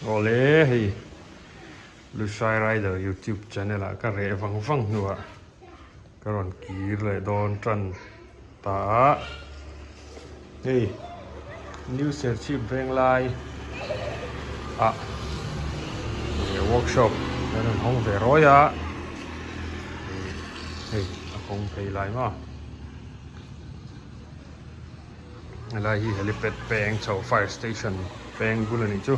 Awle hei Lushai Rider YouTube channel ah ka reh vang vang hnuah ka rawn kir leh dawn tan ta a. Hei New Serchhip Venglai ah workshop kan rawn hawng ve rawi a, hei a kawng phei lai maw. Helai hi helipad peng chho fire station peng bul a nih chu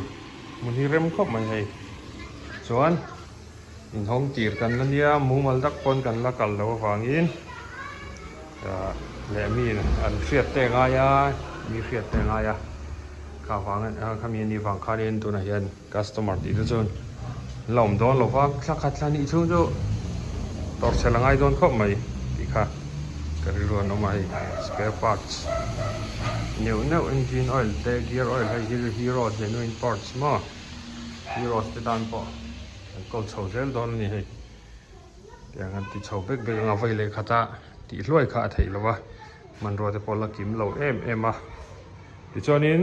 hmun hi rem khawp mai hei chuan inhawng tir kan la nia mumal tak pawn kan la kal loh avangin ah leh mi an hriat te ngai a mi hriat te ngai a kha vang khami anih vang khanin tunah hian Customer tih te chuan la awm dawn lo va, thla khat thla hnih chhung chu tawrh chhel a ngai dawn khawp mai tih kha ka rilru an awm a hei spare parts neuh neuh engine oil te gear oil hei hi hero genuine parts maw hero te tan pawh an kawl chho zel dawn a ni hei tiang an ti chho bek bek anga vei leh khata tih hluai kha a theih lo va hmanrua te pawh la kim lo em em a tichuanin.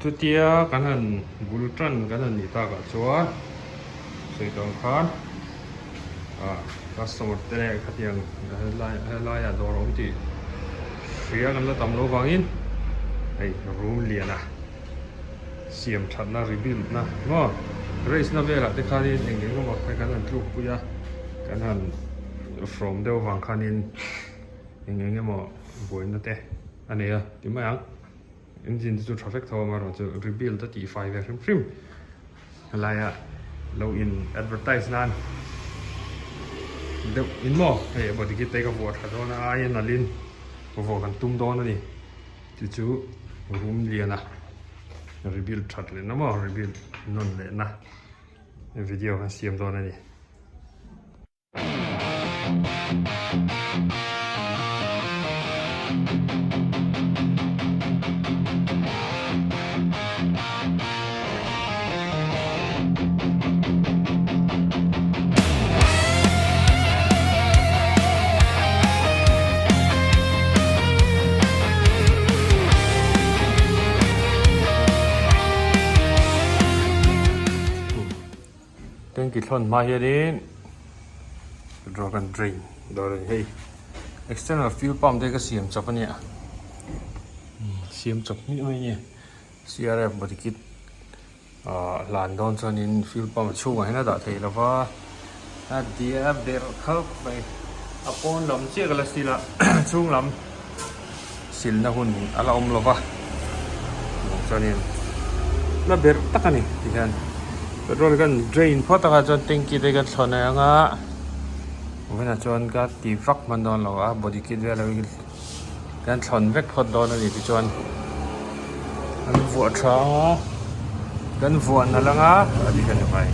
Chutia kan han bul tan kan han nih takah chuan sawi tawng khan ah customer te leh khatiang helai helaiah dawr a awm tih hria kan la tam loh vangin hei room liana siam thatna rebuild na maw race na velah te khanin eng eng emaw kha kan han tluk pui a kan han hrawm deuh avang khanin eng eng emaw buaina te a nei a ti mai ang. Engine te chu tha vek tho a amaherawhchu rebuild a tih fai ve hrim hrim helaia lo in advertise nan deuh in maw hei body kit te ka vuah tha dawn a aia nalh in vuah kan tum dawn a ni chu chu room lian a rebuild that leh na maw rebuild nawn leh na video kan siam dawn a ni. Tanki thlawn hma hianin petrol kan drain dawn a ni hei external fuel pump te ka siam chawp a nia siam chawp hmiah mai a ni C R F body kit ah hlan dawn chuanin fuel pump chhungah hian a dah thei lo va a dia ber khawp mai a pawn lam chiah ka la sil a chhung lam silna hun a la awm lo va chuanin la berh tak a ni ti hian petrol kan drain phawt anga chuan tanky te kan thlawn leh anga vawiinah chuan ka ti vak hman dawn lo a body kit vel ho hi kan thlawn vek phawt dawn a ni tichuan an vuah tha anga kan vuah nalh anga a dik a ni mai.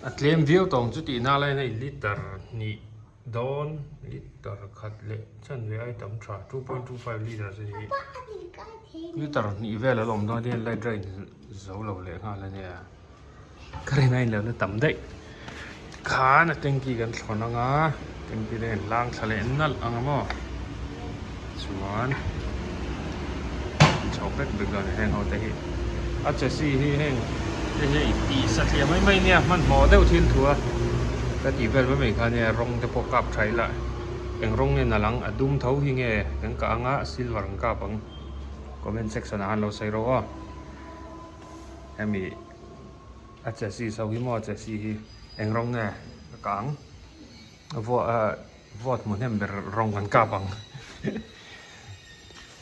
A tlem viau tawng chu tih na laiin hei liter hnih dawn liter khat leh chanve ai tam tha 2.25 liters a ni liter hnih vel a la awm dawn hian light rain zo lo leh nghal a nia ka rin a inlo na tam daih tikhan a tanky kan thlawn anga tanky te hian lang thla leh nalh ang a maw chuan chho vek vek dawn a heng ho te hi a chassis hi heng hei hi tih satliah mai mai nia hmanhmawh deuh thil thu a ka tih vel mai mai kha nia rawng te pawh kap tha ila eng rawng nge na lang a dum tho hi nge kan kah anga silver an kap ang comment section ah khan lo sawi rawh aw hemi a chassis ho hi maw chassis hi eng rawng nge a kang a vuah ah vote hmu hnem ber rawng kan kap ang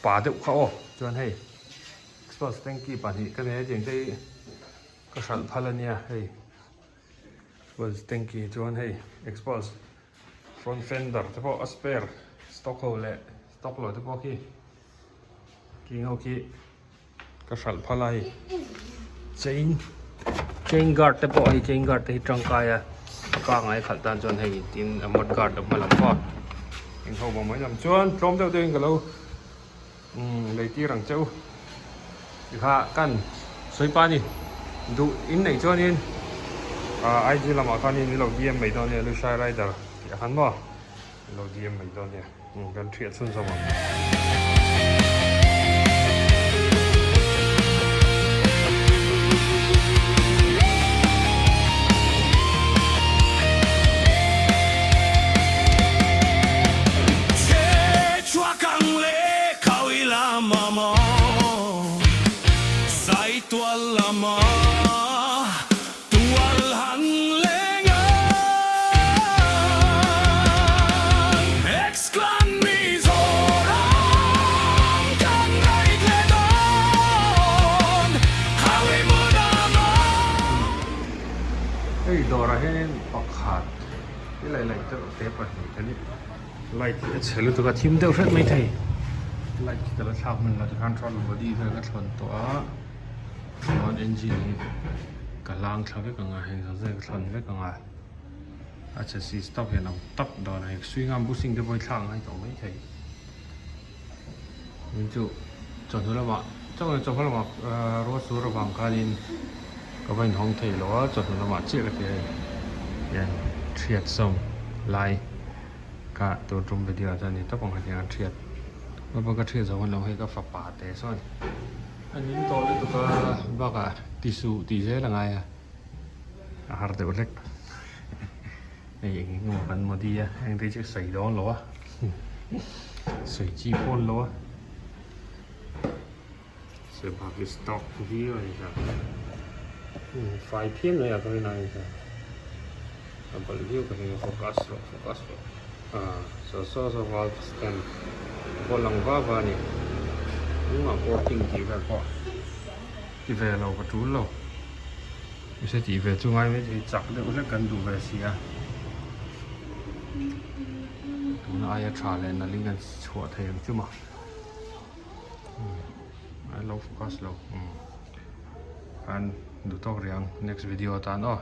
pa deuh kha aw chuan hei exhaust tanky pahnih ka nei a tiang te hi ka hralh phal a nia hei exhaust tanky chuan hei exhaust front fender te pawh a spare. Stock ho leh stock lo te pawh khi king ho khi ka hralh phal a hei chain chain guard te pawh hei chain guard te hi tangkai a a pangai khalh tan chuan hei tin a mud guard a hma lam pawh eng ho bawm mai lam chuan tlawm deuh deuhin ka lo umm lei tir ang che u tikha kan sawi pa ni duh in neih chuanin ah IG lamah khanin i lo DM mai dawn nia Lushai Rider tih ah khan maw. Lo diam mai dawn nia, kan hriat chhun zawm ang. Hei dawrah hianin pakhat hi leh light te te pahnih a ni light hi a chhe lutuk a thim deuh hret mai thei light khi ka la thlak hman lo tikhan throttle body vel ka thlawn tawh a. Chuan engine hi ka hlang thla vek ang a heng zawng zawng hi ka thlan vek ang a a chassis stock hian ang tak dawn a hei swing arm bushing te pawh hi thlak ngai tawh maithei tin chu chawhnu lamah chawhnu lamah ahh ruah sur avang khanin ka va inhawng thei lo a chawhnu lamah chiah ka ti a hei hian thiat sawm lai kha tur tum video ah chuan ni tawp ang hetiang an thiat ka thiat zo hunlo hei ka fapa te sawn. A ning tawh lutuk a bakah ti suh tih zel a ngai a, a har deuh hlek. Hei eng eng emaw kan modi a, heng te chu sawi dawn lo a, sawi chi pawn lo a. Sawi bak hi stock viau a ni ta, fai phian mai a ka rin aiin chuan a balh viau ka ring a focus rawh focus rawh. Ah saw saw saw valve stem pawh lang va va a ni hnungah porting tih vel pawh ti ve lo ka tul lo mahse tih ve chu ngai mai thei chak deuh hlek kan duh ve si a tuna aia tha leh nalh in kan chhuah thei ang chu maw a lo focus lo umm khan duh tawk rih ang next video atan aw.